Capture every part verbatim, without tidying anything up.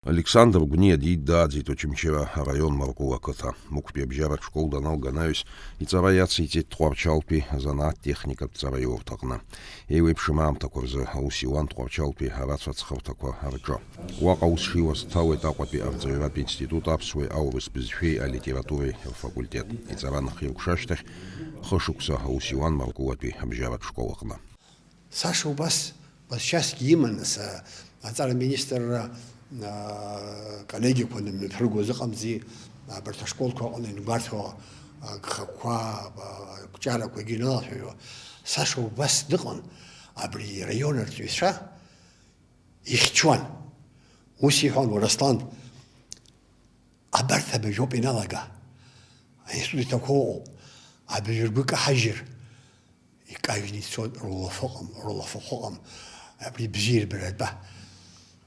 Александр Гәниа дидааӡеит Очамчыра араион Маркул ақыҭа. Мықәтәи абжьаратә школ даналга анаҩс, иҵара иациҵеит Тҟәарчалтәи азанааҭ-техникатә ҵараиурҭаҟны. Еиуеиԥшым аамҭақәа рзы аус иуан Тҟәарчалтәи арацәа ацхырҭақәа рҿы. Уаҟа аус шиуаз дҭалеит Аҟәатәи арҵаҩратә институт аԥсуеи аурыс бызшәеи алитературеи рфакультет. Иҵара анахиркәша ашьҭахь, хышықәса аус иуан Маркулатәи абжьаратә школ аҟны. Саша убас бызшьасгьы иман, нас, а, аҵара министрра, а, коллегиақәа нымҩаԥыргоз ыҟамзи, абарҭ ашколқәа аҟны иангәарҭо агхақәа, а, акәҷарақәагьы иналацәажәо. Саша убас дыҟан, абри араион арҵаҩцәа ихьчуан. Ус иҳәон, уара, Аслан, абарҭ абыржәоуп иналага. Аинститут иҭақәоу ыҟоуп. Абыржәы ргәы каҳажьыр, икажьны ицоит, рулаф ыҟам, рулафахә ыҟам. Абри бзиа ирбаратәа.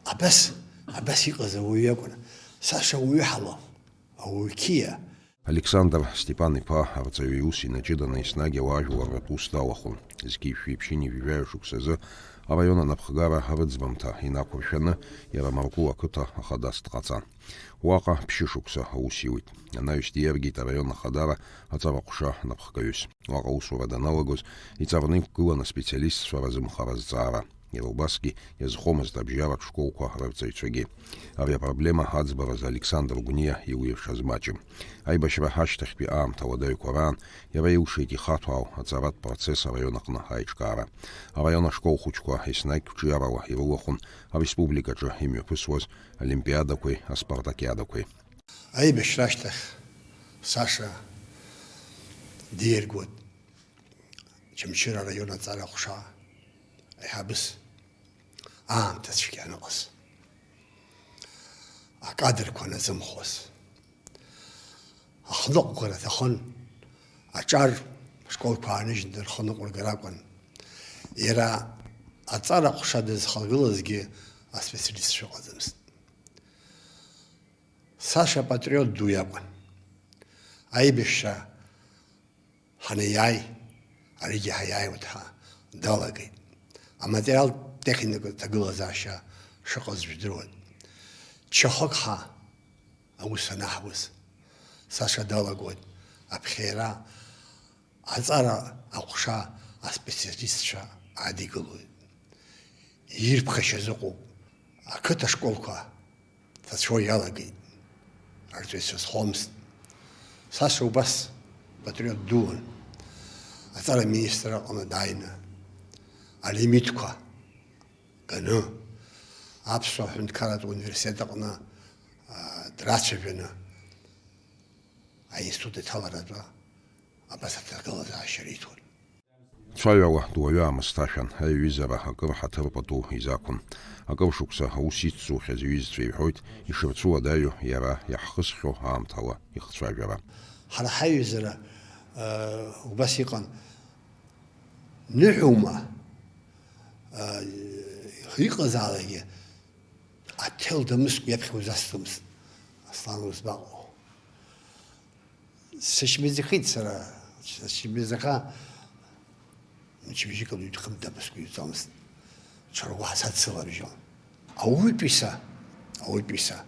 Абас, абас иҟаз ауаҩы иакәын. Саша ауаҩы ҳалоуп, ауаҩы қьиа. Александр Степан-иԥа арҵаҩы иус инаҷыданы еснагь ауаажәларратә ус далахәын. Зқьи жәшәи ԥшьынҩажәи жәаҩа шықәсазы араион анапхгара арыӡбамҭа инақәыршәаны, иара Маркул ақыҭа ахадас дҟаҵан. Уаҟа ԥшьышықәса аус иуит. Анаҩс диаргеит араион ахадара аҵара ҟәша напхгаҩыс. Уаҟа аусура даналагоз, иҵарны иқәгылан аспециалистцәа разымхара азҵаара. Иара убасгьы иазхомызт абжьаратә школқәа рырҵаҩцәагьы. Ари апроблема аӡбараз Александр Гәниа илиршаз маҷым. Аибашьра ашьҭахьтәи аамҭа уадаҩқәа раан иара илшеит ихаҭәаау аҵаратә процесс араион аҟны аиҿкаара. Араион ашкол хәыҷқәа еснагь қәҿиарала ирылахәын ареспубликаҿы имҩаԥысуаз олимпиадақәеи аспартакиадақәеи. Аибашьра ашьҭахь Саша диаргоит Очамчыра араион аҵара ҟәша аиҳабыс аамҭа цәгьа аныҟаз. Акадрқәа назымхоз. Ахныҟәгара аҭахын, аҿар ашколқәа ааныжьны рхы ныҟәыргар акәын. Иара аҵара ҟәша дызхагылазгьы аспециалистцәа ыҟаӡамызт. Саша патриот ду иакәын. Аибашьра ҳанеиааи, аригьы ҳаиааиуеит ҳәа далагеит. Аматериалтә техникатә ҭагылазаашьа шыҟаз жәдыруан. Чахык ҳа аус анаҳуаз, Саша далагоит аԥхьеира, аҵара аҟәша аспециалистцәа адикылоит. Ирԥхашьаз ыҟоуп. Ақыҭа школқәа ҭацәуа иалагеит. Арҵаҩцәа зхомызт. Саша убас патриот дуун. Аҵара аминистр аҟны дааины, алимитқәа ганы, Аԥсуа ҳәынҭқарратә университет аҟны, аа, драцәажәаны, аинститут иҭаларатәы абас аҭагылазаашьа риҭон. Цәаҩала дуаҩы аамысҭашәан, аиҩызара акыр ҳаҭыр пату изақәын. Акыр шықәса аус иццухьаз иҩызцәа ирҳәоит, ишырцәуадаҩу иара иаҳхысхьоу аамҭала ихцәажәара. Ҳара ҳаиҩызара, э, убас иҟан, ныҳәоума, э, иҟазаалакгьы, аҭел дамыск иаԥхьа узасӡомызт, Аслан, узбаҟоу? Сычмазахеит сара, сычмазаха, мчыбжьык ала ҩҭхым дамыск ҩӡомызт. Ҽыргәаҳ садсылабжьон. Ауаҩытәыҩса, ауаҩытәыҩса,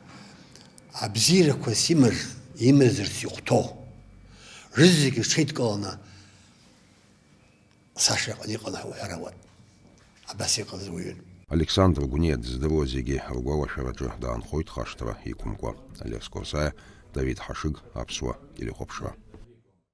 абзиарақәа симаз, имазарц ихәҭоу, рызегьы рҽеидкыланы, Саша иҟны иҟан ҳәа уҳәар ауан. Абас иҟаз уаҩын. Александр Гәниа дыздыруа зегьы ргәалашәараҿы даанхоит хашҭра иқәымкәа. Алиас Қәарсаиа, Давид Ҳашыг, Аԥсуа телехәаԥшра.